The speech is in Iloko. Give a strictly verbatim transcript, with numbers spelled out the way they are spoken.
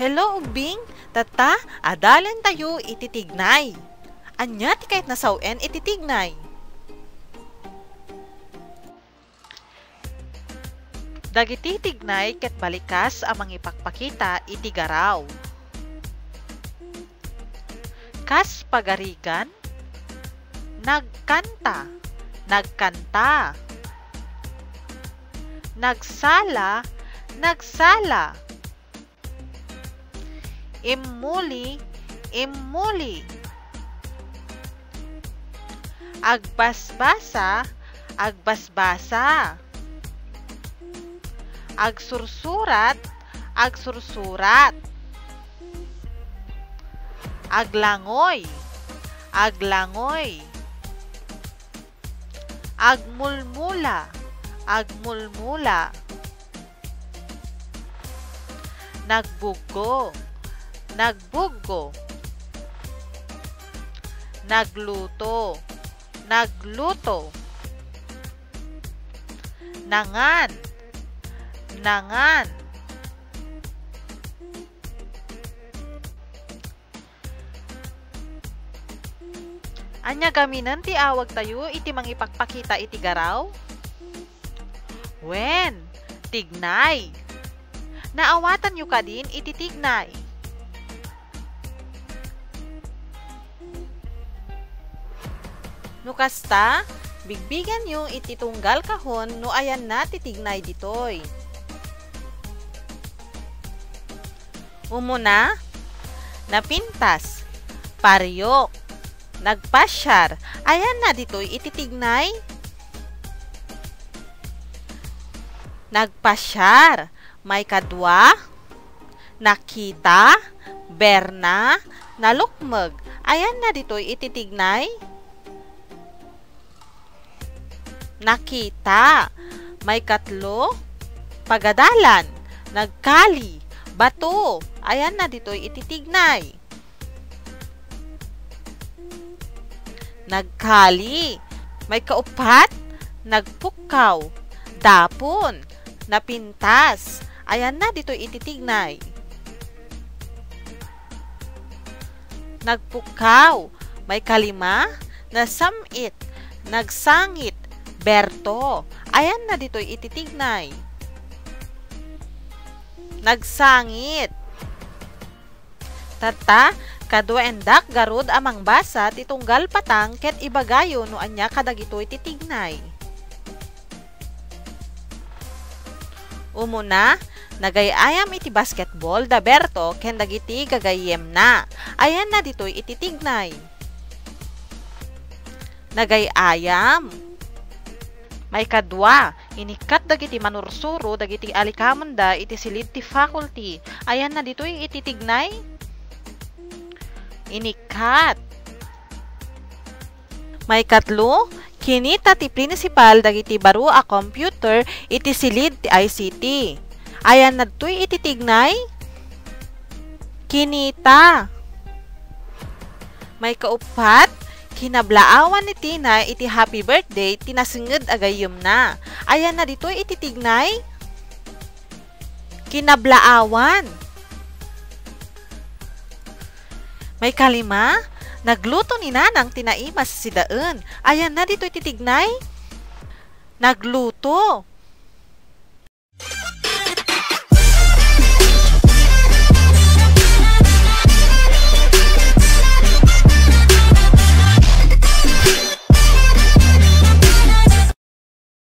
Hello, Ugbing! Tatta, adalentayo iti tignay. Ania ti kayatna sawen iti tignay? Dagiti tignay ket balikas a mangipakpakita iti garaw. Kas pagarigan, nagkanta, nagkanta. Nagsala, nagsala. Immuli, immuli. Agbasbasa, agbasbasa. Agsursurat, agsursurat. Aglangoy, aglangoy. Agmulmula, agmulmula. Nagbuggo, nagbuggo. Nagluto, nagluto. Nangan, nangan. Ania gaminen ti awagtayo iti mangipakpakita iti garaw? Wen, tignay. Naawatanyo kadin iti tignay? No kasta, bigbigenyo iti tunggal kahon no ayanna ti tignay ditoy. Umuna, napintas, pariok, nagpasiar. Ayanna ditoy iti tignay? Nagpasiar. Maikadua, nakita, berna, nalukmeg. Ayanna ditoy iti tignay? Nakita. Maikatlo, pagadalan, nagkali, bato. Ayanna ditoy iti tignay? Nagkali. Maikaupat, nagpukkaw, dapon, napintas. Ayanna ditoy iti tignay? Nagpukkaw. Maikalima, nasam-it, nagsangit, berto. Ayanna ditoy iti tignay? Nagsangit. Tatta, kaduaendak garud a mangbasa ti tunggal patang ket ibagayo no ania kadagitoy ti tignay. Umuna, nagay-ayam iti basketball da Berto ken dagiti gagayyemna. Ayanna ditoy iti tignay? Nagay-ayam. Maikadua, inikkat dagiti manursuro dagiti alikamenda iti silid ti faculty. Ayanna ditoy iti tignay? Inikkat. Maikatlo, kinita ti principal dagiti baro a computer iti silid ti I C T. Ayanna ditoy iti tignay? Kinita. Maikauppat, kinablaawan ni Tina iti happy birthday ti nasengnged a gayyemna. Ayanna ditoy iti tignay? Kinablaawan. Maikalima, nagluto ni Nanang ti naimas a sidaen. Ayanna ditoy iti tignay? Nagluto.